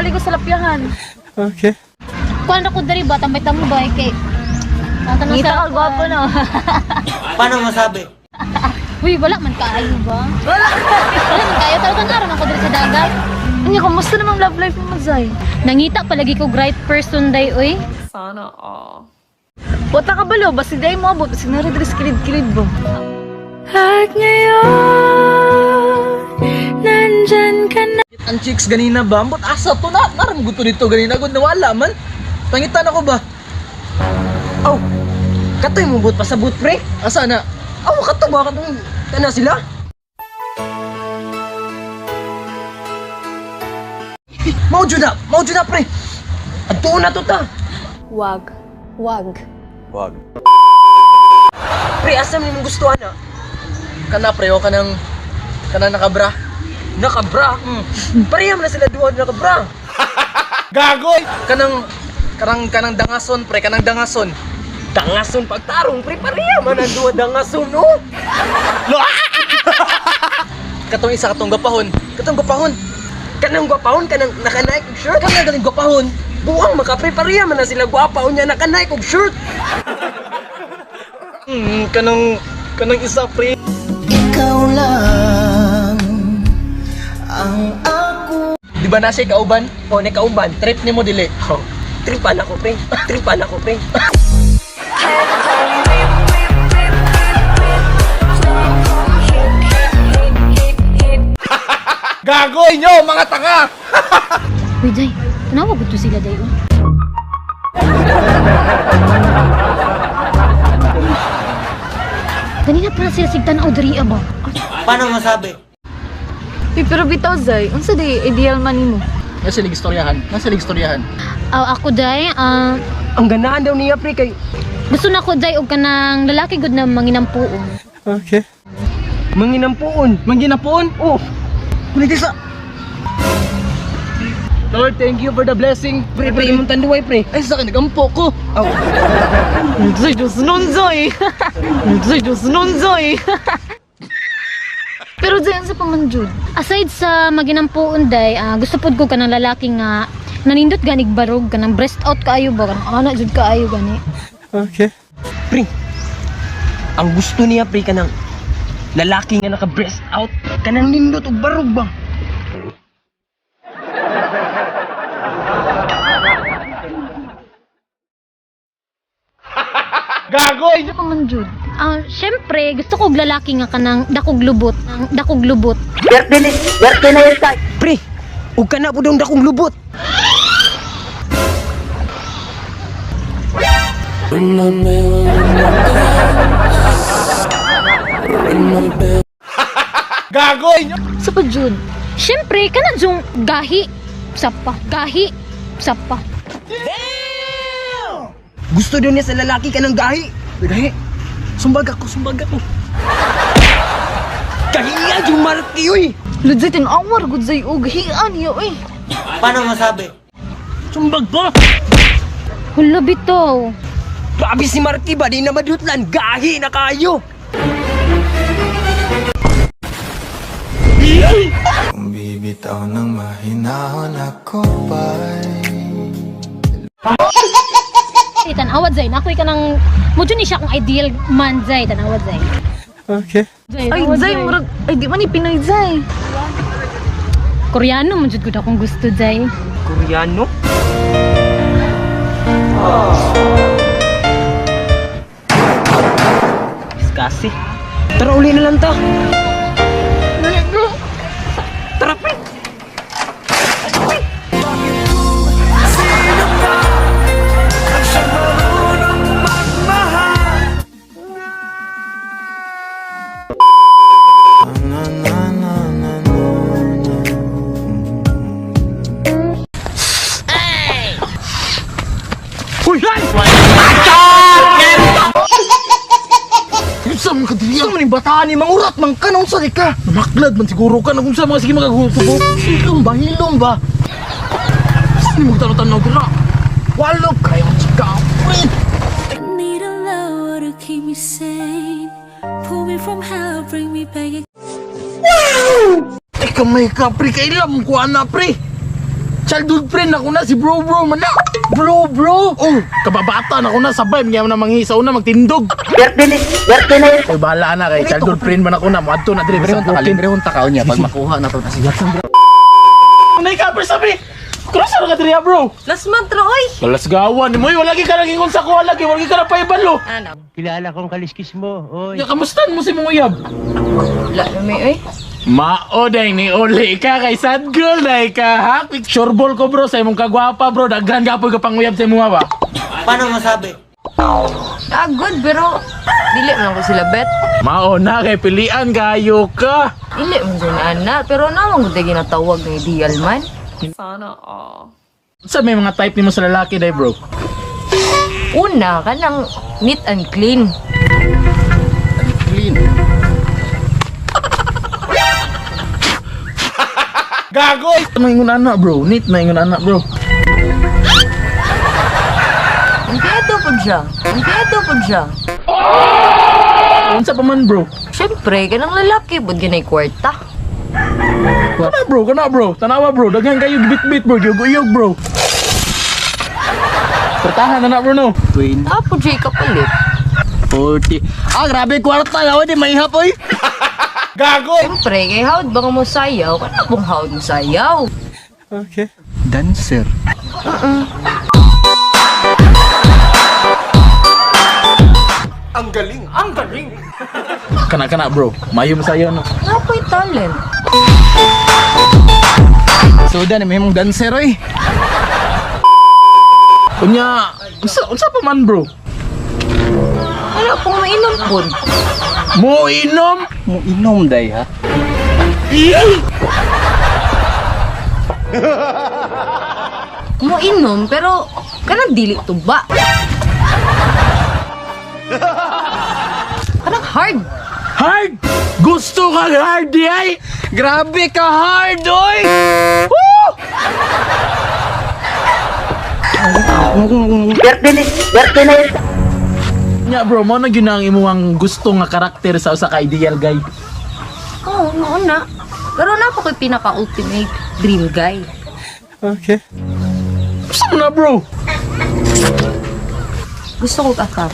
maligo sa lapyahan. Okay. Kuan ra ko diri ba tambay-tambay kay Tatanong Ngita sa ka, gwapo no. Paano masabi? Uy, wala man kaayo ba? Wala. Wala man kaayo tawagan araw man ko diri sa dagat. Anya, kumusta namang love life mo, Zay? Nangita palagi ko right person day oy. Sana all. Wata ka balo, basta di ay mo abot, basta nari diri sa kilid-kilid ba? At ngayon, nandyan ka na. Ang chicks ganina ba? Ambot asa to na. Narang guto dito ganina. Gud nawala man. Pangitan ako ba? Aw, katoy mo but pasabot, pre. Asa na? Aw, kato ba katong kana sila? Mao jud na. Mao jud na, pre. Adto na to ta. Wag. Wag. Wag. Pre, asa man imong gusto ana? Kana pre, o kanang kanang nakabra. Nakabra. Pareha man na sila duha nakabra. Kanang kanang kanang dangason pre, kanang dangason. Dangason pagtarong, pre, pareha man ang duha dangason, no? Katong isa katong gapahon. Katong gapahon. Kanang gwapahon kanang naka-Nike og shirt. Kanang galing gapahon. Buang maka pre, pareha man na sila gwapa unya naka-Nike og shirt. Kanang kanang isa pre. Ikaw lang ang ako. Di ba na siya kauban? O, nakauban. Trip nimo dili. Oh, tripan ako, pre. Tripan ako, pre. Gago inyo mga tanga. Uy, day. Tanawa gud to sila day oy. Ganina pa na sila sigtan-aw diri ba? Paano masabi? Uy, pero bitaw, Zay, unsa day ideal man nimo? Nasa lig istoryahan. Nasa lig istoryahan. Aw ako day, Ang ganahan daw niya, pre, kay gusto na ko day og kanang lalaki gud na manginampuon. Okay. manginampuon. Mangginapoon. Oh, Kuniti sa Lord, thank you for the blessing. pre, pre, imong tanduay, pre. Ay, sa akin, nagampo ko. Aw, Zay, Diyos nun, Zay! Zay, Diyos nun, Zay! Pero Zay, unsa pa man jud? Aside sa maginampuon day, gusto pod ko kanang lalaki nga nanindot ganig barog kanang breast out kaayo ba kanang ana jud kaayo gani. Okay. pre. Ang gusto niya, pre, kanang lalaki nga naka-breast out, kanang nindot og barog ba? Gago Unsa pa man jud? Syempre gusto ko og lalaki nga kanang dakog lubot, ang dakog lubot. Pre, ug kana po daw dakong lubot. Gago inyo. Unsa pa jud? Syempre kana jung gahi sapa, gahi sapa. Gusto daw niya sa lalaki kanang gahi. Gahi. Sumbag ako, sumbag ako. Kahiya yung Marky, uy. Lud, Zay, tinawar gud Zay og hian niya, uy. Paano masabi? Sumbag ko. Hala bitaw. Grabe si Marky ba, di na madutlan. Gahi na kayo. Kung bibitaw ng mahinahon ako ba'y Eh, tan-awa zay, nakoy kanang mo jud ni siya akong ideal man zay, tan-awa zay. Okay. Zay, Ay, tan-awa, Zay, murag, ay, di man ni Pinoy, Zay. Koreano mo jud gud akong gusto zay. Koreano? Kasi. Tara, uli na lang ta. Tara, pre. Na na na na na na. Uy! Unsa man kadiriya man yung bataan ni mangurat man ka na unsa di ka. Namaklad man siguro ka na kung sa mga sige magagutubo. Hilom ba hilom ba? Sino mo tanaw dira? Walo kayo chika. Pre. Need a lover to keep me sane. Pull me from hell, bring me back. Ay kamay ka pre kailam ko ana pre. Childhood friend ako na si bro bro man na. Bro, bro. Oh, kababata na ako na sabay mga na manghi sa una magtindog. Oy, bahala na kay childhood friend man ako na moadto na dire sa broken. Libre kong takaw niya pag makuha na to. Sige. Nay ka pre sabi. Cross ka diri bro. Last month ra oy. Kalasgawan mo, wala gi ka naging sa kuha lagi, wala gi ka na paibalo. Ano? Kilala kong kaliskis mo, oy. Ya kamustan mo si mong uyab? Wala na may oy. Mao day ni uli ka kay sad girl day ka ha. Picture ball ko bro sa imong kagwapa bro, daghan gapoy ka panguyab sa imong ba. Paano masabi? Ah, good pero dili man ko sila bet. Mao na kay pilian kayo ka. Dili man jud ana pero naman gud ginatawag nga ideal man. Sa may mga type nimo sa lalaki day bro? Una kanang neat and clean. Clean. Gago! Ano ingon ana bro? Neat na ingon ana bro. Empleyado pud siya. Empleyado pud siya. Unsa pa man bro? Siyempre, kanang lalaki pud ginay kwarta. Kana bro, kana bro. Tanawa bro, daghan kayo bit-bit bro, yug-yug bro. Pertahan na na bro no. 20, Tapos siya kapalit. 40. Ah, grabe kwarta lawa di mahihap oy. Siyempre, kay howd ba nga mo sayaw? Kana pong howd mo sayaw? Dancer. Kana kana bro. Mayo mo sayo no. Napoy talent. So dan may mong dancer oy. Unya, unsa pa man bro? Wala pong mainom pud. Mo inom? Mo inom day ha. Mo inom pero kanang dili tuba. Kanang hard. Hard! Gusto ka hard di ay? Grabe ka hard oy. Nya bro, mo na gyud ang imong gusto nga karakter sa usa ka ideal guy. Oo, noon na. Pero na po ko'y pinaka-ultimate dream guy. Okay. Unsa mo na bro? Gusto ko kakar.